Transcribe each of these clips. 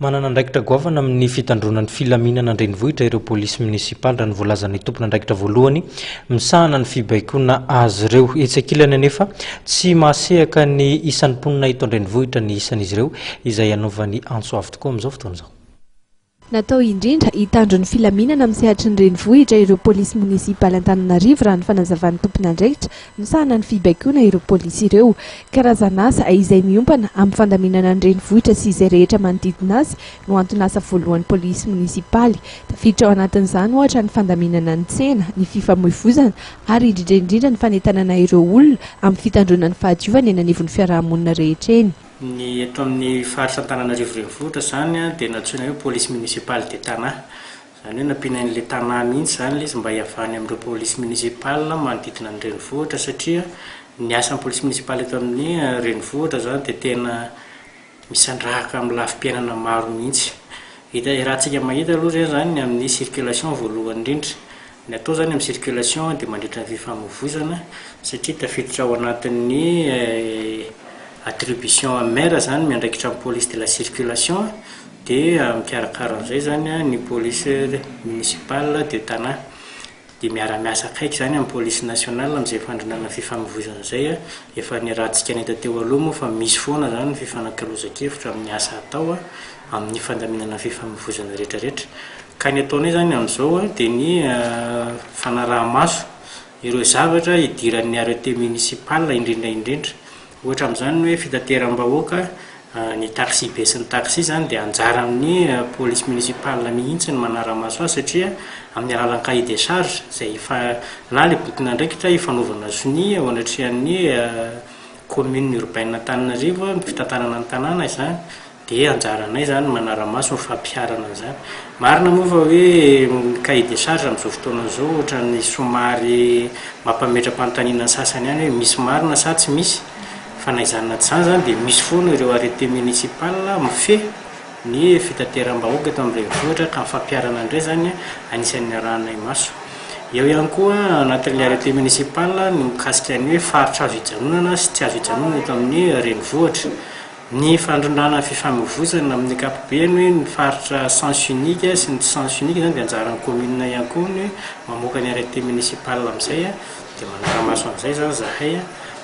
Manana andraikitra goavana amin'ny fitandroana ny filaminana an-drenivohitra ireo polisy monisipaly raha ny voalazan'ny tompon'andraikitra voalohany misahana ny fibaikoana azy ireo. Etsy ankilany anefa, tsy mahasehaka ny isan'ny mponina eto an-drenivohitra ny isan'izy ireo izay anaovany antso avo tokoa amin'izao fotoana izao. Natao indrindra hitandro ny filaminana amin'ny sehatry ny renivohitra ireo polisy monisipaly Antananarivo raha ny fanazavan'ny tompon'andraikitra misahana ny fibaikoana ireo polisy ireo. Karazan'asa izay miompana amin'ny fandaminana ny renivohitra sy izay rehetra manodidina azy no anton'asa voalohan'ny polisy monisipaly. Tafiditra ao anatin'izany ohatra ny fandaminana ny tsena, ny fifamoivoizana ary indrindra indrindra ny fanentanana ireo olona amin'ny fitandroana ny fahadiovana eny anivon'ny fiaraha-monina rehetra eny. Ny eto amin'ny faritra Antananarivo Renivohitra izany dia nantsoina hoe Police Municipale de Tana. Izany hoe nampiana an'ilay Tana mihitsy izany ilay izy mba hiavahany amin'ireo Police Municipale manodidina ny renivohitra satria ny asan'ny Police Municipale eto amin'ny renivohitra izany dia tena misandrahaka amin'ny lafim-piainana maro mihitsy. Hita, iarahantsika mahita aloha izay izany ny amin'ny circulation voalohany indrindra. Ny atao izany amin'ny circulation dia mandritra ny fifamoivoizana satria tafiditra ao anatin'ny attribution an'ny maire izany miandraikitra ny police de la circulation dia mikarakara an'izay izany ny police municipale de Tana. Dia miara-miasa akaiky izany amin'ny police nationale amin'izay fandrindrana ny fifamoivoizana izay. Efa niarahantsika nahita teo aloha moa fa misy foana izany ny fifanakalozan-kevitra amin'ny asa atao amin'ny fandaminana ny fifamoivoizana rehetrarehetra. Ka ny ataonay izany amin'izao dia ny fanaraha-maso ireo zavatra idiran'ny arrêté municipal indrindra indrindra. Ohatra amin'izany ny hoe fitateram-bahoaka, ny taxi-be sy ny taxi izany dia anjaran'ny police municipale mihitsy ny manara-maso azy satria amin'ny alalan'ny cahier des charges izay efa na ilay bokin'andraikitra ifanaovana sonia eo anatrehan'ny commune urbaine Antananarivo, ny fitantanana ny tanàna izany. Dia anjaranay izany ny manara-maso ny fampiharana an'izany. Marina moa fa hoe ny cahier des charges amin'izao fotoana izao ohatran'ny somary mampametra-panontaniana ny sasany ihany hoe misy marina sa tsy misy. Fa na izany na tsy izany izany dia misy foana ireo arrêté municipal mifehy ny fitateram-bahoaka eto amin'ny renivohitra ka ny fampiharana indray izany anisan'ny arahanay maso. Eo ihany koa anatin'ilay arrêté municipal ny mikasika ny hoe faritra azo ijanonana sy tsy azo ijanonana eto amin'ny renivohitra. Ny fandrindrana ny fifamoivoizana amin'ny ankapobeny hoe ny faritra sens unique sy ny tsy sens unique izany dia anjaran'ny commune ihany koa ny mamoaka ny arrêté municipal amin'izay dia manara-maso an'izay izany izahay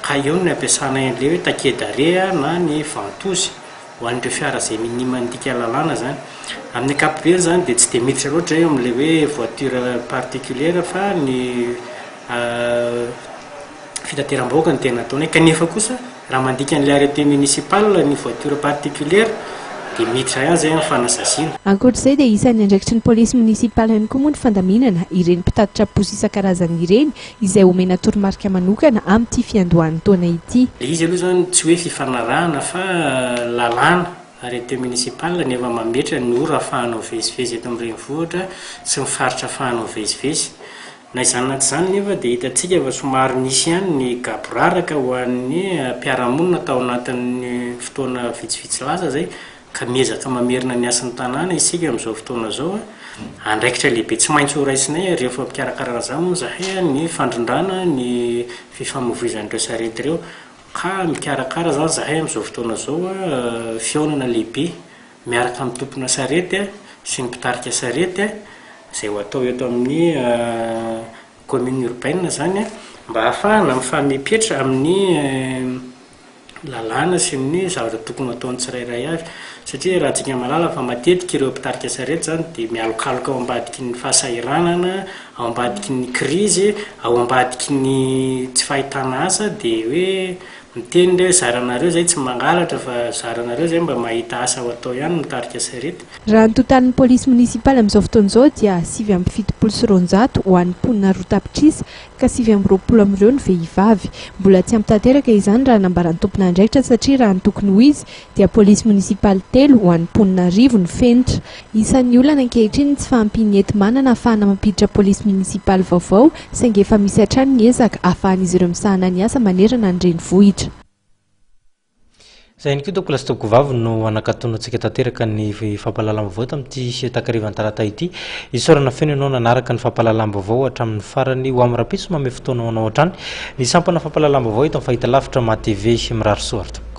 ka eo no ampiasanay an'ilay hoe taquet d'arrêt na ny ventouse ho an'ireo fiara izay minia mandika lalàna izany. Amin'ny ankapobeny izany dia tsy dia miditra loatra eo amin'ilay hoe voiture particulière fa ny fitateram-bahoaka no tena ataonay kanefa kosa raha mandika an'ilay arrêté municipal ny voiture particulière dia miditra ihany izay amin'ny fanasaziana. Ankoatra izay dia isan'ny andraikitry ny polisy monisipaly ihany koa moa ny fandaminana ireny mpitatitra posy isan-karazany ireny izay omena toromarika manokana amin'ity fiandohan'ny taona ity. Ilay izy aloha izany tsy hoe fifanarahana fa lalàna, arrêté municipal, no efa mametra ny ora ahafahanao mivezivezy eto amin'ny renivohitra sy ny faritra ahafahanao mivezivezy. Na izany na tsy izany nefa dia hitantsika fa somary nisy ihany ny gaboraraka ho an'ny mpiara-monina tao anatin'ny fotoana vitsivitsy lasa izay ka miezaka mamerina ny hasin'ny tanàna isika amin'izao fotoana izao. Andraikitra lehibe tsy maintsy ho raisinay rehefa mpikarakara an'izany moa izahay ny fandrindrana ny fifamoivoizan'ireo sarety ireo ka mikarakara izany izahay amin'izao fotoana izao fihaonana lehibe miaraka amin'ny tompona sarety sy ny mpitarika sarety izay ho atao eto amin'ny commune urbaine izany mba hahafahana mifamepetra amin'ny lalàna sy ny zavatra tokony ho ataon'ny tsirairay avy satria raha antsika mahalala fa matetika ireo mpitarika sarety izany dia mialokaloka ao ambadiky ny fahasahiranana, ao ambadiky ny krizy, ao ambadiky ny tsy fahitana asa dia hoe Miteny ndray hoe zaranareo zay tsy mangalatra fa zaranareo zay mba mahita asa ho atao ihany mitarika sarety. Raha ny totalin'ny polisy monisipaly amin'izao fotoana izao dia 279 ho an'ny mponina roa tapitrisa ka 29 amin'ireo no vehivavy. Mbola tsy ampy tanteraka izany raha nambaran'ny tompon'andraikitra satria raha ny tokony ho izy dia polisy monisipaly telo ho an'ny mponina arivo no fenitra. Isan'ny olana ankehitriny ny tsy fahampian'ny enti-manana ahafahana mampiditra polisy monisipaly vaovao saingy efa misy hatrany ny ezaka ahafahan'izy ireo misahana ny asa manerana ny renivohitra. Izay ihany koa tompoko lahy sy tompoko vavy no hanakatonantsika tanteraka ny fampahalalam-baovao tamin'ity takarivan'ny talata ity. Isaorana feno ianao nanaraka ny fampahalalam-baovao hatramin'ny farany. Ho amin'ny rahampitso manome fotoana ho anao hatrany ny sampana fampahalalam-baovao eto amin'ny fahitalavitra MATV. Mirary soa ry tompoko.